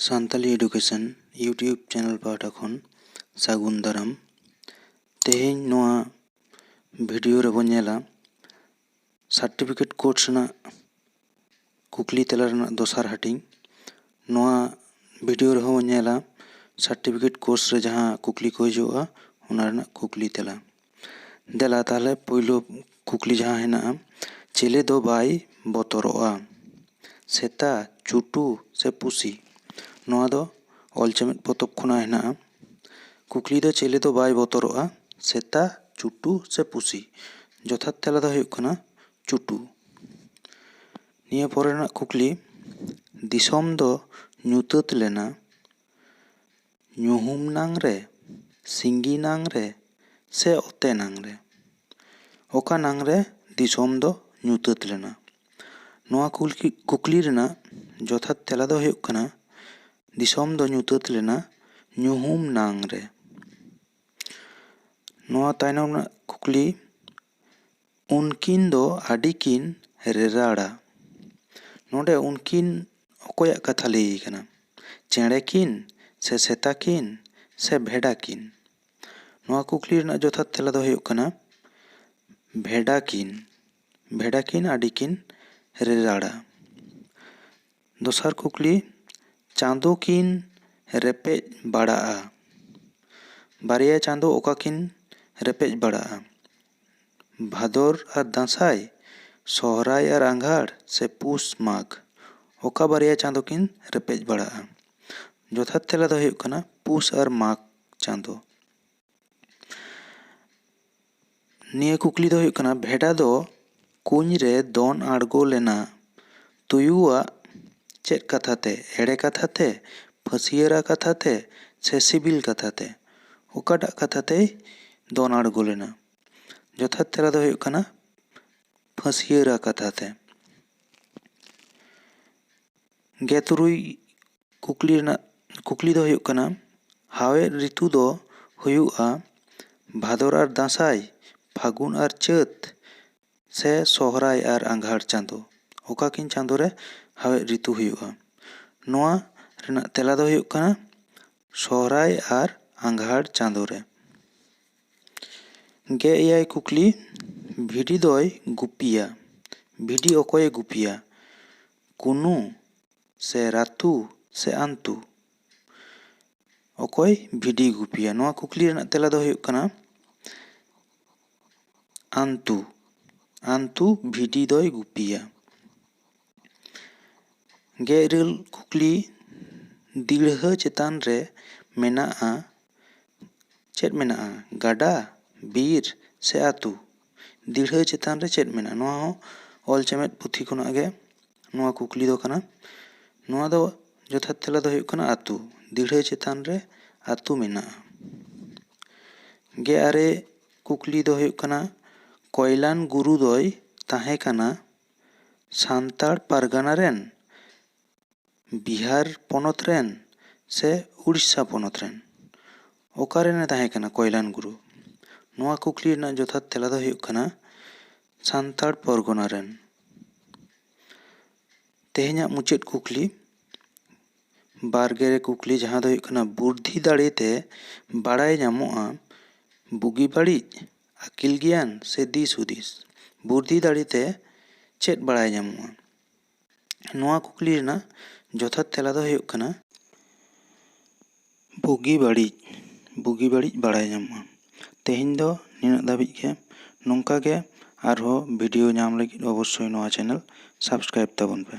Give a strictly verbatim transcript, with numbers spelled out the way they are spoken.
Santali Education YouTube channel ᱯᱟᱦᱴᱟ ᱠᱷᱚᱱ ᱥᱟᱹᱜᱩᱱ ᱫᱟᱨᱟᱢ᱾ ᱛᱮᱦᱮᱧ ᱱᱚᱣᱟ video ᱨᱮᱵᱚᱱ ᱧᱮᱞᱟ certificate course ᱨᱮᱱᱟᱜ ᱠᱩᱠᱞᱤ ᱛᱮᱞᱟ ᱨᱮᱱᱟᱜ ᱫᱚᱥᱟᱨ ᱦᱟᱹᱴᱤᱧ᱾ ᱱᱚᱣᱟ video ᱨᱮᱦᱚᱸ ᱵᱚᱱ ᱧᱮᱞᱟ certificate course ᱨᱮ ᱡᱟᱦᱟᱸ ᱠᱩᱠᱞᱤ ᱠᱚ ᱦᱤᱡᱩᱜᱼᱟ, ᱚᱱᱟ ᱨᱮᱱᱟᱜ ᱠᱩᱠᱞᱤ ᱛᱮᱞᱟ᱾ ᱫᱮᱞᱟ ᱛᱟᱦᱞᱮ ᱯᱳᱭᱞᱳ ᱠᱩᱠᱞᱤ ᱡᱟᱦᱟᱸ ᱦᱮᱱᱟᱜᱼᱟ, ᱪᱮᱞᱮ ᱫᱚ ᱵᱟᱭ ᱵᱚᱛᱚᱨᱚᱜᱼᱟ? ᱥᱮᱛᱟ, ᱪᱩᱴᱩ ᱥᱮ ᱯᱩᱥᱤ? ᱱᱚᱣᱟ ᱫᱚ ᱚᱞ ᱪᱮᱢᱮᱫ ᱯᱚᱛᱚᱵ ᱠᱷᱚᱱᱟᱜ ᱦᱮᱱᱟᱜᱼᱟ᱾ ᱠᱩᱠᱞᱤ ᱫᱚ ᱪᱮᱞᱮ ᱫᱚ ᱵᱟᱭ ᱵᱚᱛᱚᱨᱚᱜᱼᱟ? ᱥᱮᱛᱟ, ᱪᱩᱴᱩ ᱥᱮ ᱯᱩᱥᱤ? ᱡᱚᱛᱷᱟᱛ ᱛᱮᱞᱟ ᱫᱚ ᱦᱩᱭᱩᱜ ᱠᱟᱱᱟ ᱪᱩᱴᱩ᱾ ᱱᱤᱭᱟᱹ ᱯᱚᱨᱮ ᱨᱮᱱᱟᱜ ᱠᱩᱠᱞᱤ, ᱫᱤᱥᱚᱢ ᱫᱚ ᱧᱩᱛᱟᱹᱛ ᱞᱮᱱᱟ ᱧᱩᱦᱩᱢ ᱱᱟᱝ ᱨᱮ, ᱥᱤᱸᱜᱤ ᱱᱟᱝ ᱨᱮ ᱥᱮ ᱚᱛᱮ ᱱᱟᱝ ᱨᱮ? ᱚᱠᱟ ᱱᱟᱝ ᱨᱮ ᱫᱤᱥᱚᱢ ᱫᱚ ᱧᱩᱛᱟᱹᱛ ᱞᱮᱱᱟ? ᱱᱚᱣᱟ ᱠᱩᱞᱠᱤ-, ᱠᱩᱠᱞᱤ ᱨᱮᱱᱟᱜ ᱡᱚᱛᱷᱟᱛ ᱛᱮᱞᱟ ᱫᱚ ᱦᱩᱭᱩᱜ ᱠᱟᱱᱟ, ᱫᱤᱥᱚᱢ ᱫᱚ ᱧᱩᱛᱟᱹᱛ ᱞᱮᱱᱟ ᱧᱩᱦᱩᱢ ᱱᱟᱝ ᱨᱮ᱾ ᱱᱚᱣᱟ ᱛᱟᱭᱱᱚᱢ ᱨᱮᱱᱟᱜ ᱠᱩᱠᱞᱤ, ᱩᱱᱠᱤᱱ ᱫᱚ ᱟᱹᱰᱤ ᱠᱤᱱ ᱨᱮᱨᱟᱲᱟ᱾ ᱱᱚᱰᱮ ᱩᱱᱠᱤᱱ ᱚᱠᱚᱭᱟᱜ ᱠᱟᱛᱷᱟ ᱞᱟᱹᱭ ᱠᱟᱱᱟ? ᱪᱮᱬᱮ ᱠᱤᱱ ᱥᱮ ᱥᱮᱛᱟ ᱠᱤᱱ ᱥᱮ ᱵᱷᱮᱰᱟ ᱠᱤᱱ? ᱱᱚᱣᱟ ᱠᱩᱠᱞᱤ ᱨᱮᱱᱟᱜ ᱡᱚᱛᱷᱟᱛ ᱛᱮᱞᱟ ᱫᱚ ᱦᱩᱭᱩᱜ ᱠᱟᱱᱟ ᱵᱷᱮᱰᱟ ᱠᱤᱱ᱾ ᱵᱷᱮᱰᱟ ᱠᱤᱱ ᱟᱹᱰᱤ ᱠᱤᱱ ᱨᱮᱨᱟᱲᱟ᱾ ᱫᱚᱥᱟᱨ ᱠᱩᱠᱞᱤ, ᱪᱟᱸᱫᱚ ᱠᱤᱱ ᱨᱮᱯᱮᱡ ᱵᱟᱲᱟᱜᱼᱟ᱾ ᱵᱟᱨᱭᱟ ᱪᱟᱸᱫᱚ ᱚᱠᱟ ᱠᱤᱱ ᱨᱮᱯᱮᱡ ᱵᱟᱲᱟᱜᱼᱟ? ᱵᱷᱟᱫᱚᱨ ᱟᱨ ᱫᱟᱸᱥᱟᱭ, ᱥᱚᱦᱨᱟᱭ ᱟᱨ ᱟᱸᱜᱷᱟᱲ ᱥᱮ ᱯᱩᱥ ᱢᱟᱜᱽ? ᱚᱠᱟ ᱵᱟᱨᱭᱟ ᱪᱟᱸᱫᱚ ᱠᱤᱱ ᱨᱮᱯᱮᱡ ᱵᱟᱲᱟᱜᱼᱟ? ᱡᱚᱛᱷᱟᱛ ᱛᱮᱞᱟ ᱫᱚ ᱦᱩᱭᱩᱜ ᱠᱟᱱᱟ ᱯᱩᱥ ᱟᱨ ᱢᱟᱜᱽ ᱪᱟᱸᱫᱚ᱾ ᱱᱤᱭᱟᱹ ᱠᱩᱠᱞᱤ ᱫᱚ ᱦᱩᱭᱩᱜ ᱠᱟᱱᱟ, ᱵᱷᱮᱰᱟ ᱫᱚ ᱠᱩᱧ ᱨᱮ ᱫᱚᱱ ᱟᱬᱜᱚ ᱞᱮᱱᱟ ᱛᱩᱭᱩᱣᱟᱜ ᱪᱮᱫ ᱠᱟᱛᱷᱟ ᱛᱮ? ᱮᱲᱮ ᱠᱟᱛᱷᱟ ᱛᱮ, ᱯᱷᱟᱹᱥᱤᱭᱟᱹᱨᱟ ᱠᱟᱛᱷᱟ ᱛᱮ ᱥᱮ ᱥᱤᱵᱤᱞ ᱠᱟᱛᱷᱟ ᱛᱮ? ᱚᱠᱟᱴᱟᱜ ᱠᱟᱛᱷᱟ ᱛᱮᱭ ᱫᱚᱱ ᱟᱬᱜᱚ ᱞᱮᱱᱟ? ᱡᱚᱛᱷᱟᱛ ᱛᱮᱞᱟ ᱫᱚ ᱦᱩᱭᱩᱜ ᱠᱟᱱᱟ ᱯᱷᱟᱹᱥᱤᱭᱟᱹᱨᱟ ᱠᱟᱛᱷᱟ ᱛᱮ᱾ ᱜᱮᱞ ᱛᱩᱨᱩᱭ ᱠᱩᱠᱞᱤ ᱨᱮᱱᱟᱜ ᱠᱩᱠᱞᱤ ᱫᱚ ᱦᱩᱭᱩᱜ ᱠᱟᱱᱟ, ᱦᱟᱣᱮᱫ ᱨᱤᱛᱩ ᱫᱚ ᱦᱩᱭᱩᱜᱼᱟ ᱵᱷᱟᱫᱚᱨ ᱟᱨ ᱫᱟᱸᱥᱟᱭ, ᱯᱷᱟᱹᱜᱩᱱ ᱟᱨ ᱪᱟᱹᱛ ᱥᱮ ᱥᱚᱦᱨᱟᱭ ᱟᱨ ᱟᱸᱜᱷᱟᱲ ᱪᱟᱸᱫᱚ? ᱚᱠᱟ ᱠᱤᱱ ᱪᱟᱸᱫᱚ ᱨᱮ ᱦᱟᱣᱮᱫ ᱨᱤᱛᱩ ᱦᱩᱭᱩᱜᱼᱟ? ᱱᱚᱣᱟ ᱨᱮᱱᱟᱜ ᱛᱮᱞᱟ ᱫᱚ ᱦᱩᱭᱩᱜ ᱠᱟᱱᱟ ᱥᱚᱦᱨᱟᱭ ᱟᱨ ᱟᱸᱜᱷᱟᱲ ᱪᱟᱸᱫᱳ ᱨᱮ᱾ ᱜᱮ ᱮᱭᱟᱭ ᱠᱩᱠᱞᱤ, ᱵᱷᱤᱰᱤ ᱫᱚᱭ ᱜᱩᱯᱤᱭᱟ᱾ ᱵᱷᱤᱰᱤ ᱚᱠᱚᱭᱮ ᱜᱩᱯᱤᱭᱟ? ᱠᱩᱱᱩ ᱥᱮ ᱨᱟᱛᱩ ᱥᱮ ᱟᱱᱛᱩ? ᱚᱠᱚᱭ ᱵᱷᱤᱰᱤᱭ ᱜᱩᱯᱤᱭᱟ? ᱱᱚᱣᱟ ᱠᱩᱠᱞᱤ ᱨᱮᱱᱟᱜ ᱛᱮᱞᱟ ᱫᱚ ᱦᱩᱭᱩᱜ ᱠᱟᱱᱟ ᱟᱱᱛᱩ᱾ ᱟᱱᱛᱩ ᱵᱷᱤᱰᱤ ᱫᱚᱭ ᱜᱩᱯᱤᱭᱟ᱾ ᱜᱮ ᱤᱨᱟᱹᱞ ᱠᱩᱠᱞᱤ, ᱫᱤᱲᱦᱟᱹ ᱪᱮᱛᱟᱱ ᱨᱮ ᱢᱮᱱᱟᱜᱼᱟ, ᱪᱮᱫ ᱢᱮᱱᱟᱜᱼᱟ? ᱜᱟᱰᱟ, ᱵᱤᱨ ᱥᱮ ᱟᱹᱛᱩ? ᱫᱤᱲᱦᱟᱹ ᱪᱮᱛᱟᱱ ᱨᱮ ᱪᱮᱫ ᱢᱮᱱᱟᱜᱼᱟ? ᱱᱚᱣᱟ ᱦᱚᱸ ᱚᱞ ᱪᱮᱢᱮᱫ ᱯᱩᱛᱷᱤ ᱠᱷᱚᱱᱟᱜ ᱜᱮ ᱱᱚᱣᱟ ᱠᱩᱠᱞᱤ ᱫᱚ ᱠᱟᱱᱟ᱾ ᱱᱚᱣᱟ ᱫᱚ ᱡᱚᱛᱷᱟᱛ ᱛᱮᱞᱟ ᱫᱚ ᱦᱩᱭᱩᱜ ᱠᱟᱱᱟ ᱟᱹᱛᱩ᱾ ᱫᱤᱲᱦᱟᱹ ᱪᱮᱛᱟᱱ ᱨᱮ ᱟᱹᱛᱩ ᱢᱮᱱᱟᱜᱼᱟ᱾ ᱜᱮ ᱟᱨᱮ ᱠᱩᱠᱞᱤ ᱫᱚ ᱦᱩᱭᱩᱜ ᱠᱟᱱᱟ, ᱠᱚᱭᱞᱟᱱ ᱜᱩᱨᱩ ᱫᱚᱭ ᱛᱟᱦᱮᱸ ᱠᱟᱱᱟ ᱥᱟᱱᱛᱟᱲ ᱯᱟᱨᱜᱟᱱᱟ ᱨᱮᱱ, ᱵᱤᱦᱟᱨ ᱯᱚᱱᱚᱛ ᱨᱮᱱ ᱥᱮ ᱩᱲᱤᱥᱥᱟ ᱯᱚᱱᱚᱛ ᱨᱮᱱ? ᱚᱠᱟ ᱨᱮᱱᱮ ᱛᱟᱦᱮᱸ ᱠᱟᱱᱟ ᱠᱚᱭᱞᱟᱱ ᱜᱩᱨᱩ? ᱱᱚᱣᱟ ᱠᱩᱠᱞᱤ ᱨᱮᱱᱟᱜ ᱡᱚᱛᱷᱟᱛ ᱛᱮᱞᱟ ᱫᱚ ᱦᱩᱭᱩᱜ ᱠᱟᱱᱟ ᱥᱟᱱᱛᱟᱲ ᱯᱚᱨᱜᱚᱱᱟ ᱨᱮᱱ᱾ ᱛᱮᱦᱮᱧᱟᱜ ᱢᱩᱪᱟᱹᱫ ᱠᱩᱠᱞᱤ, ᱵᱟᱨ ᱜᱮ ᱨᱮ ᱠᱩᱠᱞᱤ, ᱡᱟᱦᱟᱸ ᱫᱚ ᱦᱩᱭᱩᱜ ᱠᱟᱱᱟ, ᱵᱩᱨᱫᱷᱤ ᱫᱟᱲᱮ ᱛᱮ ᱵᱟᱲᱟᱭ ᱧᱟᱢᱚᱜᱼᱟ ᱵᱩᱜᱤ ᱵᱟᱹᱲᱤᱡ, ᱟᱹᱠᱤᱞ ᱜᱮᱭᱟᱱ ᱥᱮ ᱫᱤᱥ ᱦᱩᱫᱤᱥ? ᱵᱩᱨᱫᱷᱤ ᱫᱟᱲᱮ ᱛᱮ ᱪᱮᱫ ᱵᱟᱲᱟᱭ ᱧᱟᱢᱚᱜᱼᱟ? ᱱᱚᱣᱟ ᱠᱩᱠᱞᱤ ᱨᱮᱱᱟᱜ ᱡᱚᱛᱷᱟᱛ ᱛᱮᱞᱟ ᱫᱚ ᱦᱩᱭᱩᱜ ᱠᱟᱱᱟ ᱵᱩᱜᱤ ᱵᱟᱹᱲᱤᱡ, ᱵᱩᱜᱤ ᱵᱟᱹᱲᱤᱡ ᱵᱟᱲᱟᱭ ᱧᱟᱢᱚᱜᱼᱟ᱾ ᱛᱮᱦᱮᱧ ᱫᱚ ᱱᱤᱱᱟᱹᱜ ᱫᱷᱟᱹᱵᱤᱡ ᱜᱮ᱾ ᱱᱚᱝᱠᱟ ᱜᱮ ᱟᱨᱦᱚᱸ ᱵᱷᱤᱰᱤᱭᱳ ᱧᱟᱢ ᱞᱟᱹᱜᱤᱫ ᱚᱵᱚᱥᱥᱳᱭ ᱱᱚᱣᱟ ᱪᱮᱱᱮᱞ ᱥᱟᱵᱥᱠᱨᱟᱭᱤᱵ ᱛᱟᱵᱚᱱ ᱯᱮ᱾